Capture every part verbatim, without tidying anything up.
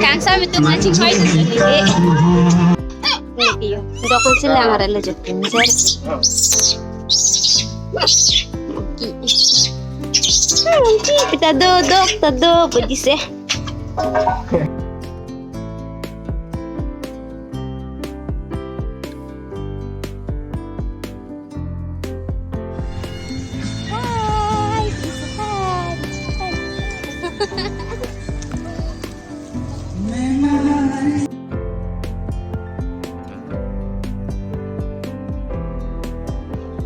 Kangsam itu mancing hoi tu sini. Ni iyo. Dok ko silang arlo jo. Kita do, dok, ta do, budi se. Hi, say hi.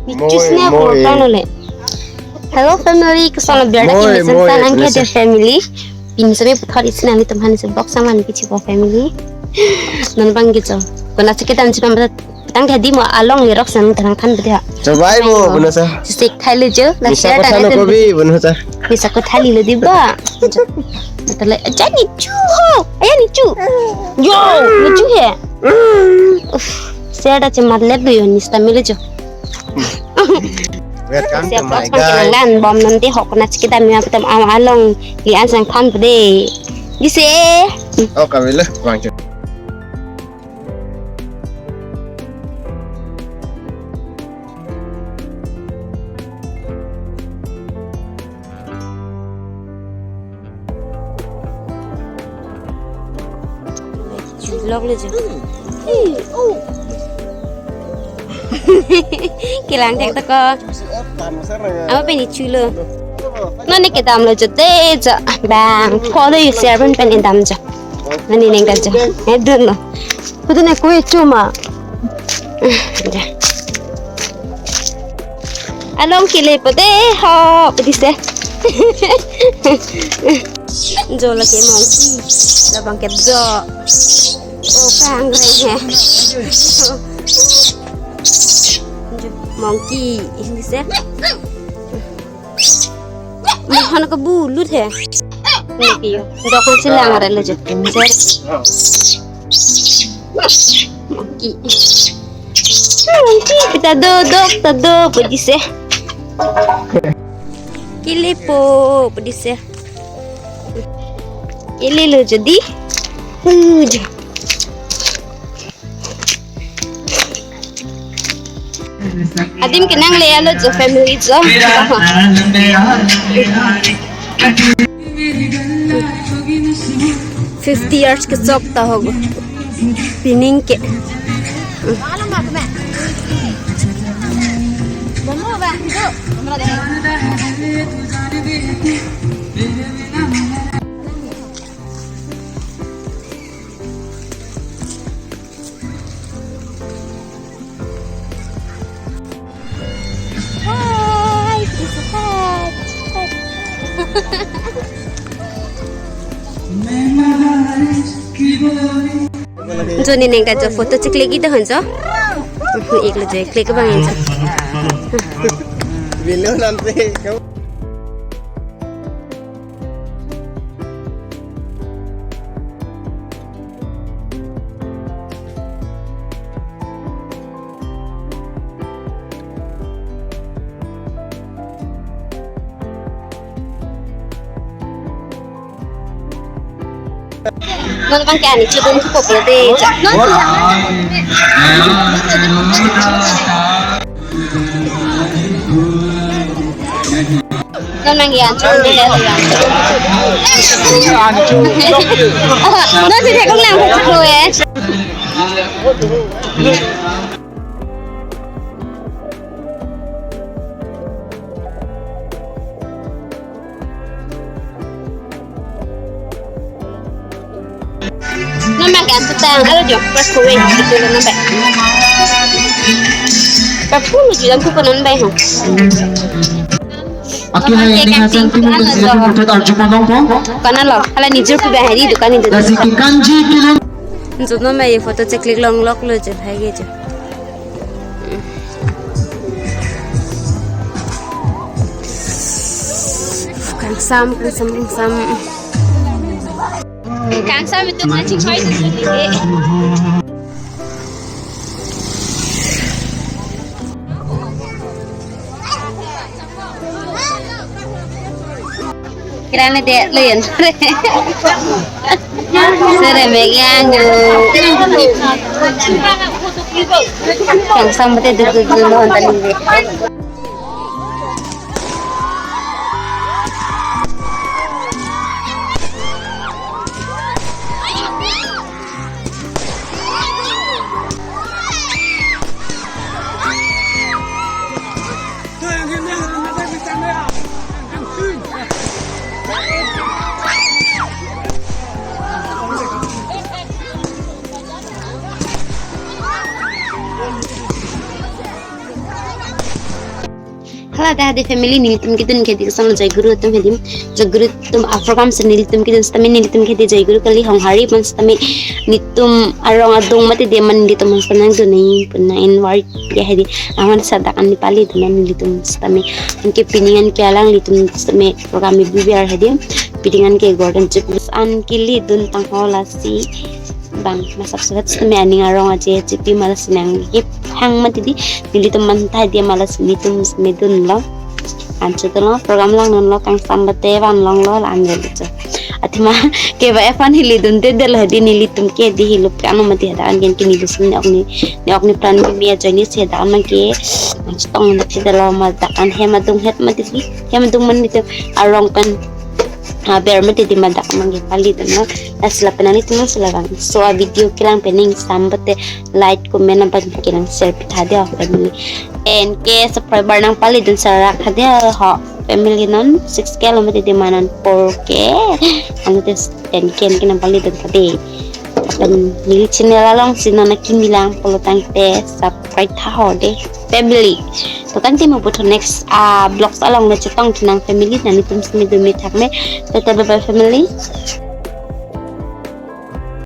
Ni Moi, chusnya moi. Portang nole. Hello family, kesana biar lagi Moi, mesin moi, sana mesin. Ke family. Pini sore puthot isi nangli teman si box sama ni kichi family. Non bang gitu. Kona sakit dan cuma tangte dei mo along lirok sang tang than bedia. Chobai mo, Ayo. Bono sa. Sik thai le jo, la Misa share ko ta thalo na kobi, bono sa. Misa ko thali le diba. Tale, aja ni chu ho. Aja ni chu. Yo, ni chu he. Uff, share ta chemat let do yo, ni stamile jo. Welcome to Siap my box pang guys. Kinanglan bom nanti hok na chikita mi apetam am along li an sang than pede. Dise. Oh, kami le, bang. Lok le jo. Hey, oh. Kelang thek ta ko. Ama pini chulo. Nani kedam lo jo te jo. Bang, follow you share pen pen dam jo. Nani neng ta jo. Eh, dun lo. Kudu ne kue chuma. Ja. Along kile pede ho, pede se. Jo lake monkey. Labang ke jo. Oh, kangreng he. Jo, monkey, pede se. Mohan ke bulut he. Ni iyo. Dok ko silang arlo jo. Monkey. Monkey, kita do, dok, ta do, pede se. Kile po, pede se. Kile lo jadi. Uh, jo. Adim kenang le alo jo family jo. Fifty years kechok ta hobo. Pining ke. Hi, say hi. Jo, ne neng ta jo photo cheklik do ho jo. Iklo jo click abang jo. Video nanti kamu. Non bang ke ani chibun thupo pule de. Non non nang yan chibun de ya. Non si thekong lang pho eh. Non bang ke an tutang, alo jo, pas kue, itu lo non bang. Pas kue lo jo, dan kupa non bang ho. Aki hai ini hasil tim yang sudah membuat arju manong po. Kanan lo, hala nijur kuba hari dukan itu. Nasi kikanji kilo. Njo non bang photo cheklik longlok lo jo, hai ke jo. Kangsam, kangsam, kangsam. Kangsam itu mancing hoi tu sini. Kirana de lo yan. Sere megan. Kangsam bete duduk dulu nonton ini. Hala ta hadi family, nelitum kedun ke dik sang Joy Guru atum hadi. Joy Guru atum a program si nelitum kedun setame nelitum ke hadi Joy Guru kali, honghari pon setame nelitum arong adung mati dia man nelitum hasta nangdun nangji pu nang-invite ya hadi. Aman sadak an nepali dun nelitum setame. Anke pining an ke alanglitum setame program bi biar hadi. Pining an ke Golden Jubilee an ke ledun tangho lasi bang masap suhat setame aning arong aje chipi ma lasi nangkehang mati di, nelitum mantha dia ma lasi nelitum setame dunlo. Anchot lo program langdunlo, kangsam bete vanlonglo, la-an jalo cho. Athema ke ba evan hili dunde del hadi, nelitum ke di hilup ke ano mati hadak an ke nelitum ne-ok ne, ne-ok nepran mimi ajoine si hadak an ke. Anchot tong dak si dalo, madak an hem adung het mati di, hem adung man nelitum arong pen aber mati di, madak an ke palidunlo. Lasi lapen nelitum si labangso a video kelang pen ning sam bete like, comment, abang kelang share pitha de ho family. Anke subscriber nangpalidun sarak hadi ho family, non six K lo mati di, ma non four K. Anke ten K ke nangpalidun tha de. Lapen neli channel along si non akimi lang pulo tangte subscribe tha ho de family. To tangte mo puthot next a vlogs along le chetong tha nang family, nanglitum si me dun me thak me. Tata bye bye family.